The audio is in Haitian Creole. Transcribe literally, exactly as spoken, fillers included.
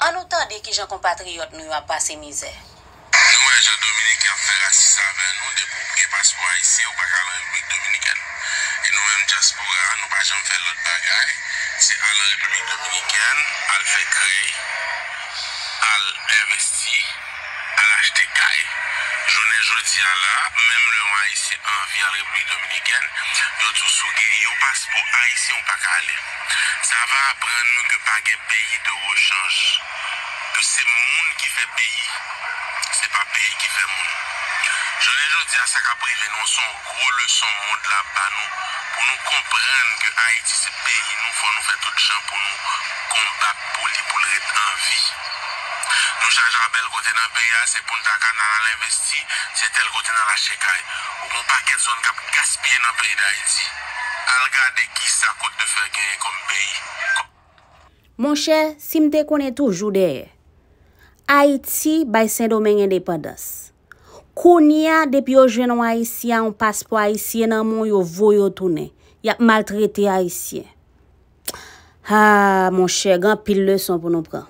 Ann nou tande kijan konpatriyòt nou yo ap pase mizè. Nou wè jan Dominiken ap fè rasis avè nou, depi w gen paspò ayisyen, ou pa ka al an Repiblik Dominikèn. E nou menm dyaspora a, nou pa janm fè lòt bagay, se al an Repiblik Dominikèn, al fè krèy, al envesti, al achte kay. Jounen jodi a la, menm lè yon Ayisyen anvi al Repiblik Dominikèn, yo di w si w gen yon paspò ayisyen, ou pa ka ale. Sa va aprann nou ke pa gen peyi de rechanj, ke se moun ki fè peyi, se pa peyi ki fè moun. Jounen jodi a, sa k ap rive nou, se yon gwo leson mond la ap ba nou, pou nou konprann ke Ayiti se peyi nou, fò nou fè tout jan pou nou konbat pou li, pou l ret an vi. Nou chaje apèl kote nan peyi a, se pou n ta ka nan al envesti, se tèl kote n al achte kay. Ou gen yon pakèt zòn k ap gaspiye nan peyi Dayiti. Al gade kisa Côte de Fer genyen kòm peyi. Monchè, si m te konnen toujou dèyè. Ayiti bay Sendomeng endepandans. Kounye a, depi yo jwenn yon Ayisyen a yon paspò ayisyen nan men w, yo voye w tounen. Y ap maltrete Ayisyen. Ha, monchè, gen anpil leson pou nou pran.